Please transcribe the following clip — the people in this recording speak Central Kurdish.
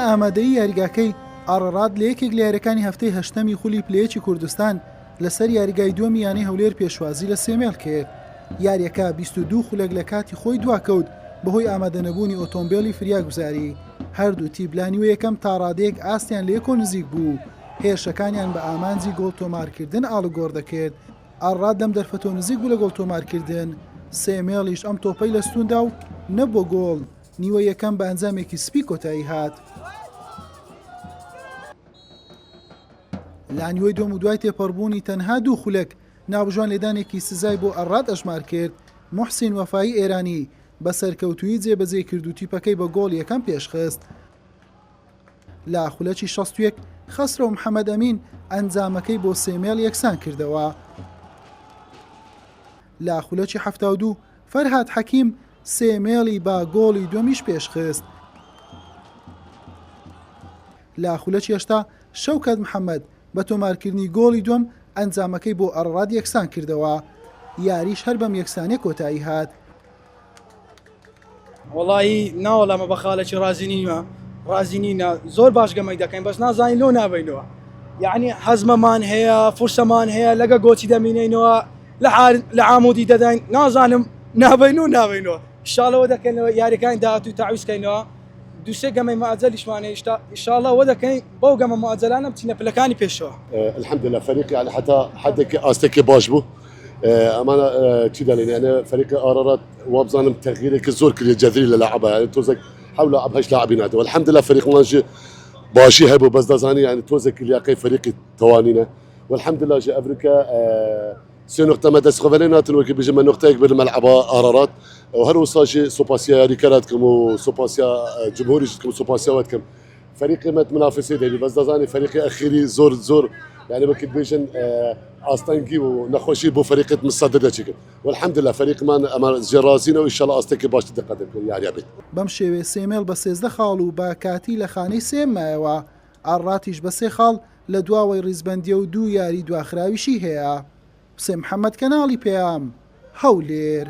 ئامادەیی یاریگاکەی ئاڕاڕات لە یەکێک لە یاریەکانی هەفتەی هەشتەمی خولی پلەیەکی کوردستان لەسەر یاریگای دووەمی یانەی هەولێر پێشوازی لە سێمێڵ کرد. یاریەکە 22 خولەک لە کاتی خۆی دواکەوت بەهۆی ئامادەنەبوونی ئۆتۆمبێلی فریاگوزاری. هەردوو تیپ لە نیوە یەکەم تاڕادەیەک ئاستیان لەیەکۆ نزیک بوو و هێرشەکانیان بە ئامانجی گۆڵ تۆمارکردن ئاڵوگۆڕ دەکرد. ئاڕاڕات لەم دەرفەتەوە نزیک بوو لە گۆڵ تۆمارکردن، سێمێڵیش ئەم تۆپەی لە ستووندا و نەبووە گۆڵ. نیوەی یەکەم بە ئەنجامێکی سپی کۆتایی هات. لە نیوەی دووەم و دوای تێپەڕبوونی تەنها دوو خولەک، ناوبژوان لێدانێکی سزای بۆ ئەرات ئەژمار کرد، موحسین وەفایی ئێرانی بە سەرکەوتوویی جێبەجێی کرد و تیپەکەی بە گۆڵ یەکەم پێشخست. لە خولەکی 61 خەسرەو محەمەد ئەمین ئەنجامەکەی بۆ سێمێڵ یەکسان کردەوە. لە خولەکی 72 فەرهاد حەکیم سێمێڵی بە گۆڵی دووەمیش پێشخست. لە خولەکی 80 شەوکەت محەمەد بە تۆمارکردنی گۆڵی دووەم ئەنجامەکەی بۆ ئەڕەڕات یەکسان کردەوە، یاریش هەر بەم یەکسانیە کۆتایی هات. وەڵایی ناوەڵا مە بە خاڵێکی ڕازی نینە ڕازی نینە زۆر باش گەمەی دەکەین بەس نازانین لۆ نابینەوە یعنی حەزمەمان هەیە فرسەمان هەیە لەگە گۆچی دەمینینەوە لە لە عامودی دەدەین نازانم نابین و نابینەوە شاڵەوە دەکەنەوە یاریەکانی داهاتوو تاویزکەینەوە دووسێ گەمەی مەئەجەلیشمان هەیە ئیشاڵا وە دەکەین بەو گەمە مەئەجەلانە بچینە پلەکانی پێشەوە. الحمدلله فەریق یعنی حتا حدێکی ئاستێکی باش بوو ئەمانە چی دەڵێن یعنی فەریقی ئارارات وابزانم تەغیرێکی زۆر کردی جەذری لە لاعبە یعنی تۆزێک حەو لاعب هەشت لاعبی ناتەوە الحمدلله فەریقمان ژی باشی هەبوو بەس دەزانی یعنی تۆزێک لیاقەی فەریقی تەوانینە والحمدلله ژی ئەفریکا سێ نوقتە مە دەست خۆ ناتن وەکی بژمە نوقتەیەک بر مەلعەبا ئارارات و هەر وسا ژی سوپاسیا یاریکەرات کەم و سوپاسیا جمهوریش کەم سوپاسیا وەت کەم فەریقی مەت منافسی دەبی بەس دەزانی فەریقی ئەخیری زۆر زۆر یعنی وەکی بێژن ئاستەنگی و نەخۆشی بۆ فەریقت مستەدر دەچێت والحمدلله فەریقمان ئەمە زێ ڕازینە و ئینشاءالله ئاستێکی باشتر دەقەدەم کرد یاریە بێت. بەم شێوەیە سێمێڵ بە 13 خاڵ و بە کاتی لە خانەی سێیەم مایەوە، ئاراراتیش بە سێ خاڵ لە دواوەی ڕیزبەندییە و دوو یاری دواخراویشی هەیە. حوسێن محەمەد کەناڵی پەیام، هەولێر.